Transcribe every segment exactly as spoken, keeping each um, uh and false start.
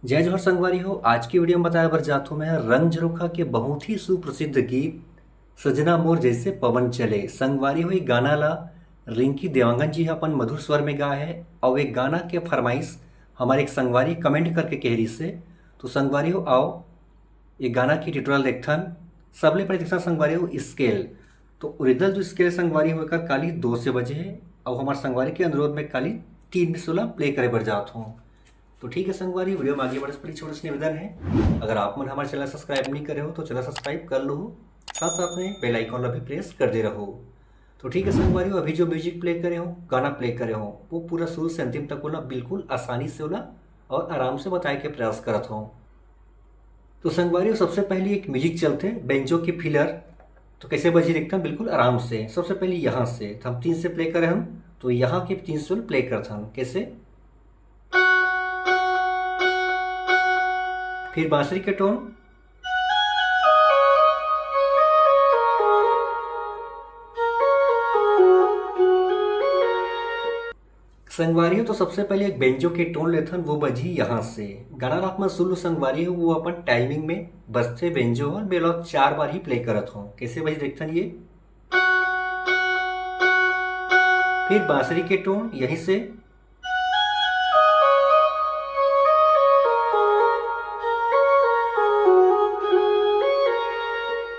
जय जोहार संगवारी हो, आज की वीडियो में बताए बर जात हूँ मैं रंग झरोखा के बहुत ही सुप्रसिद्ध गीत सजना मोर जैसे पवन चले। संगवारी हो, ये गाना ला रिंकी देवांगन जी ह अपन मधुर स्वर में गाए है और ये गाना के फरमाइश हमारे एक संगवारी कमेंट करके कह रही से। तो संगवारी हो, आओ ये गाना की ट्यूटोरियल देखथन। सबले पहले देखथन संगवारी हो स्केल। तो ओरिजिनल जो स्केल संगवारी हो एकर काली दो से बजे है और हमारे संगवारी के अनुरोध में काली तीन में से ओला प्ले करे बर जात हूँ। तो ठीक है संगवारी, वीडियो में आगे बढ़े से पहले छोटा सा निवेदन है, अगर आप मन हमारे चैनल सब्सक्राइब नहीं करे हो तो चैनल सब्सक्राइब कर लो, साथ साथ में बेल आइकन ला भी प्रेस कर दे रहो। तो ठीक है संगवारी हो, अभी जो म्यूजिक प्ले करे हो, गाना प्ले करे हो, वो पूरा शुरू से अंतिम तक ओला बिल्कुल आसानी से ओला और आराम से बताए के प्रयास करत हो। तो संगवारी हो, सबसे पहले एक म्यूजिक चलथे बेंजो के फिलर। तो कैसे बजी देखथन बिल्कुल आराम से। सबसे पहले यहाँ से तो हम तीन से प्ले करे हन, तो यहाँ के तीन से प्ले करथन। कैसे? फिर बांसुरी के टोन। संगवारी हो, तो सबसे पहले एक बेंजो के टोन लेथन, वो बजी यहाँ से। गाना ला आप मन सुन लो संगवारी हो, वो अपन टाइमिंग में बजथे बेंजो ह। मैं ओला चार बार ही प्ले करत हूँ। कैसे बजी देखथन ये? फिर बांसुरी के टोन यहीं से।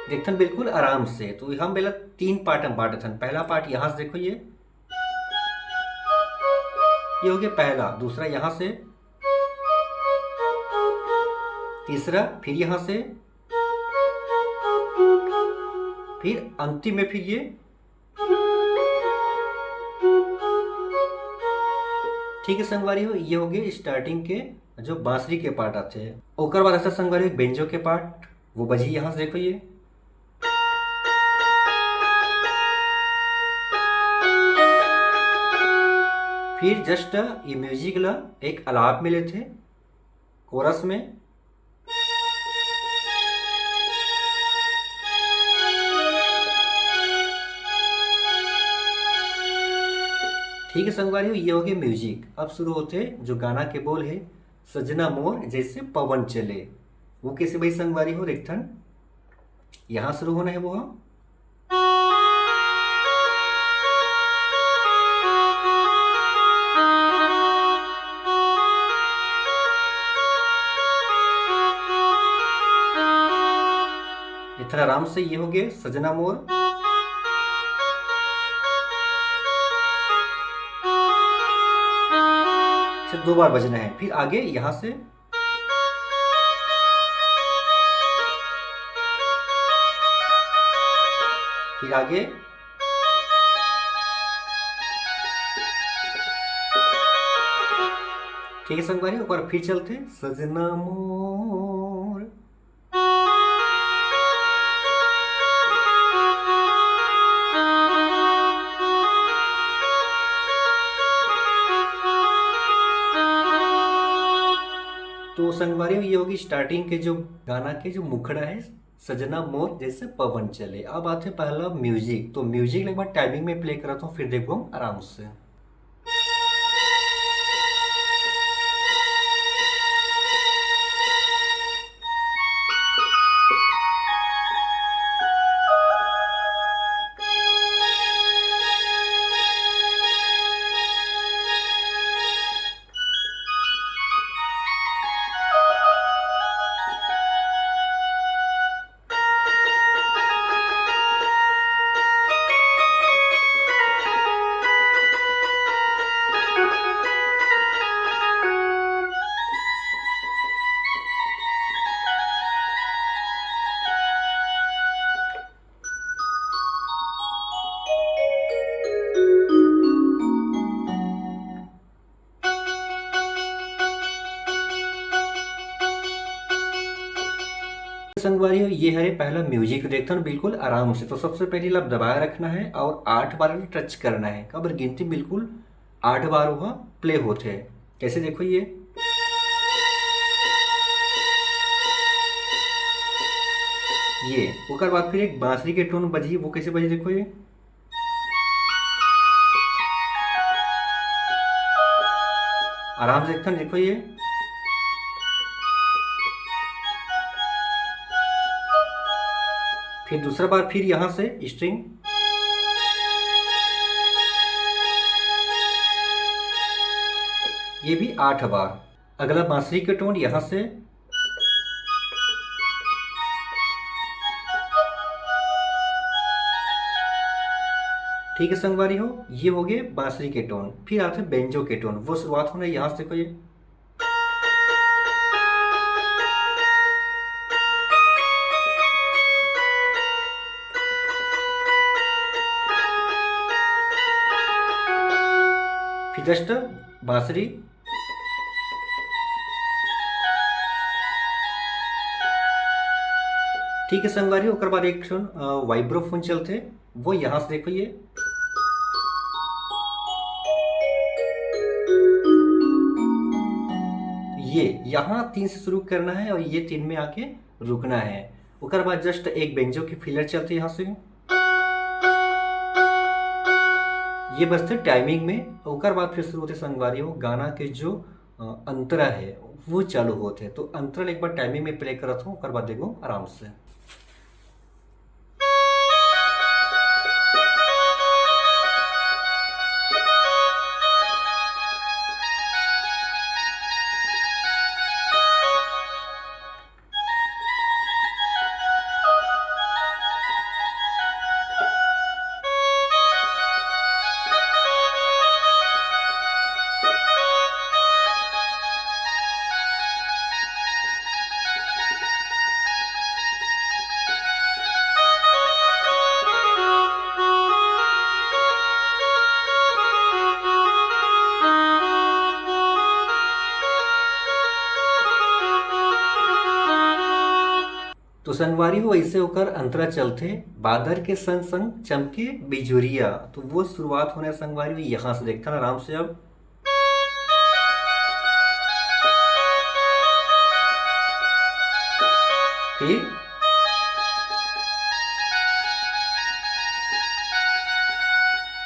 देखथन बिल्कुल आराम से। तो हम बेला तीन पार्ट में बांटथन। पहला पार्ट यहाँ से देखो ये, ये हो गया पहला। दूसरा यहाँ से, तीसरा फिर यहाँ से, फिर अंतिम में फिर ये। ठीक है संगवारी हो, ये हो गए स्टार्टिंग के जो बांसुरी के पार्ट आते हैं। ओकर बाद ऐसा संगवारी हो, बेंजो के पार्ट, वो बजी यहाँ से देखो ये। फिर जस्ट ये म्यूजिक ला एक अलाप में लेथे कोरस में। ठीक है संगवारी हो, ये हो गए म्यूजिक। अब शुरू होते जो गाना के बोल है, सजना मोर जैसे पवन चले। वो कैसे भाई संगवारी हो, देखथन यहाँ शुरू होना है वो। इतना आराम से ये हो गए सजना मोर। सिर्फ दो बार बजना है। फिर आगे यहाँ से, फिर आगे। ठीक है संगवारी, एक बार फिर चलते हैं। सजना मोर। तो संगवारी, ये होगी स्टार्टिंग के जो गाना के जो मुखड़ा है, सजना मोर जैसे पवन चले। अब आथे पहला म्यूजिक। तो म्यूजिक एक बार टाइमिंग में प्ले करत हूँ, फिर देखबो हम आराम से। संगवारी हो, ये हरे पहला म्यूजिक। देखथन बिल्कुल आराम से। तो सबसे पहले लब दबाए रखना है और आठ बार टच करना है। काबर गिनती बिल्कुल आठ बार वह प्ले होथे। कैसे देखो ये, ये ओकर बाद फिर एक बांसुरी के टोन बजी, वो कैसे बजी देखो ये। आराम से एकदम देखो ये। फिर दूसरा बार फिर यहाँ से स्ट्रिंग, ये भी आठ बार। अगला बांसुरी के टोन यहाँ से, ठीक है संगवारी हो, ये हो गए बांसुरी के टोन। फिर आते हैं बेंजो के टोन, वो शुरुआत होने यहाँ से, देखो ये। फिर जस्ट बांसुरी, ठीक है संगवारी, ओकर बाद एक ठन, अ, वाइब्रोफोन चलथे, वो यहाँ से देखो ये, ये यहाँ तीन से शुरू करना है और ये तीन में आके रुकना है। ओकर बाद जस्ट एक बेंजो के फिलर चलथे यहाँ से, ये बजथे टाइमिंग में। ओकर बाद फिर शुरू होथे संगवारी हो गाना के जो, अ, अंतरा है, वो चालू होथे। तो अंतरा ल एक बार टाइमिंग में प्ले करत हूँ, ओकर बाद देखो आराम से। तो संगवारी हो, ऐसे ओकर अंतरा चलथे, बादर के संग संग चमके बिजुरिया। तो वो शुरुआत होने संगवारी हो यहाँ से, देखथन आराम से। अब फिर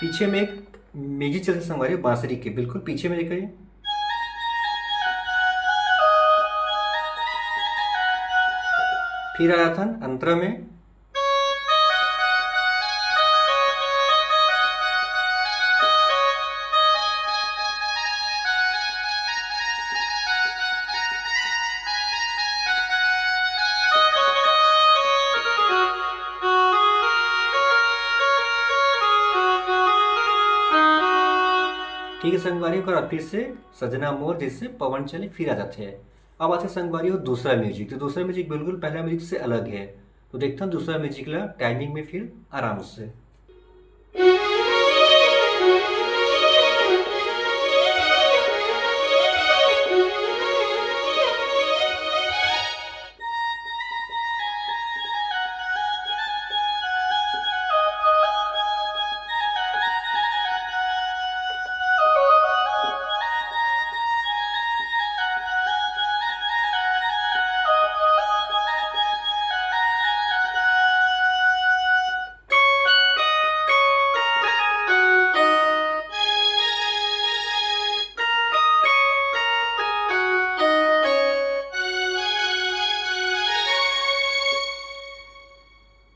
पीछे में एक म्यूजिक चलथे संगवारी हो बांसुरी के, बिल्कुल पीछे में देखो ये। फिर आया था अंतरा में, ठीक है संगवारी, ओकर बाद फिर से सजना मोर जैसे पवन चले फिर आ जाते हैं। अब आते संगवारी हो दूसरा म्यूजिक। तो दूसरा म्यूजिक बिल्कुल पहला म्यूजिक से अलग है। तो देखते हैं दूसरा म्यूजिक ला टाइमिंग में फिर आराम से।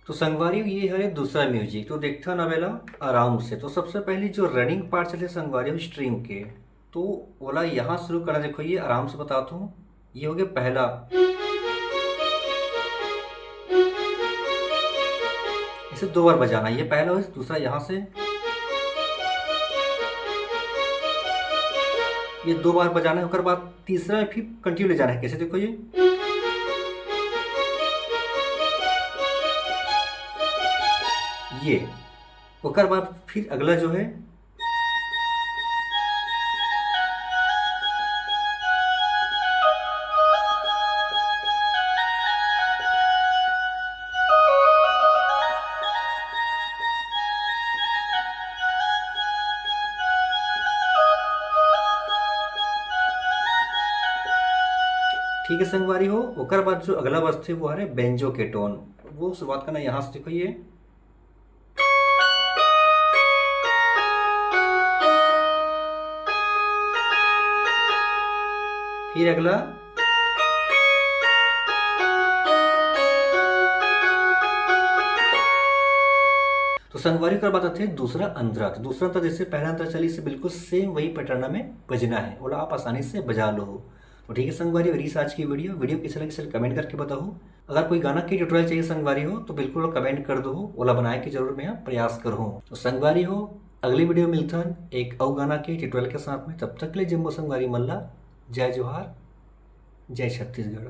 तो संगवारी, ये है दूसरा म्यूजिक। तो देखथन अब एला आराम से। तो सबसे पहले जो रनिंग पार्ट चलथे संगवारी, स्ट्रिंग के, तो ओला यहाँ शुरू करना। देखो, ये आराम से बताता हूँ, ये हो गया पहला, इसे दो बार बजाना है। ये पहला हो, दूसरा यहाँ से, ये दो बार बजाना है। ओकर बाद तीसरा में फिर कंटिन्यू ले जाना है। कैसे, देखो ये, ये, ओकर बाद फिर अगला जो है, ठीक है संगवारी हो, ओकर बाद जो अगला बजथे वो हरे बेंजो के टोन। वो शुरुआत करना यहाँ से, देखो ये, फिर अगला, संगवारी, ओकर बाद आथे दूसरा अंतरा। तो दूसरा अंतरा जैसे पहला अंतरा चलिस हे, बिल्कुल सेम वही पैटर्न में बजना हे, ओला आप आसानी से बजा लो। तो ठीक है संगवारी, रहिस आज की वीडियो। वीडियो कैसे लगिस कमेंट करके बताओ। अगर कोई गाना के ट्यूटोरियल चाहिए संगवारी हो तो बिल्कुल कमेंट कर दो, ओला बनाए के जरूर मैं प्रयास करूँ। तो संगवारी हो, अगली वीडियो मिलथन एक अउ गाना के ट्यूटोरियल के साथ में। तब तक के लिए जम्मो संगवारी मन ला जय जोहार, जय छत्तीसगढ़।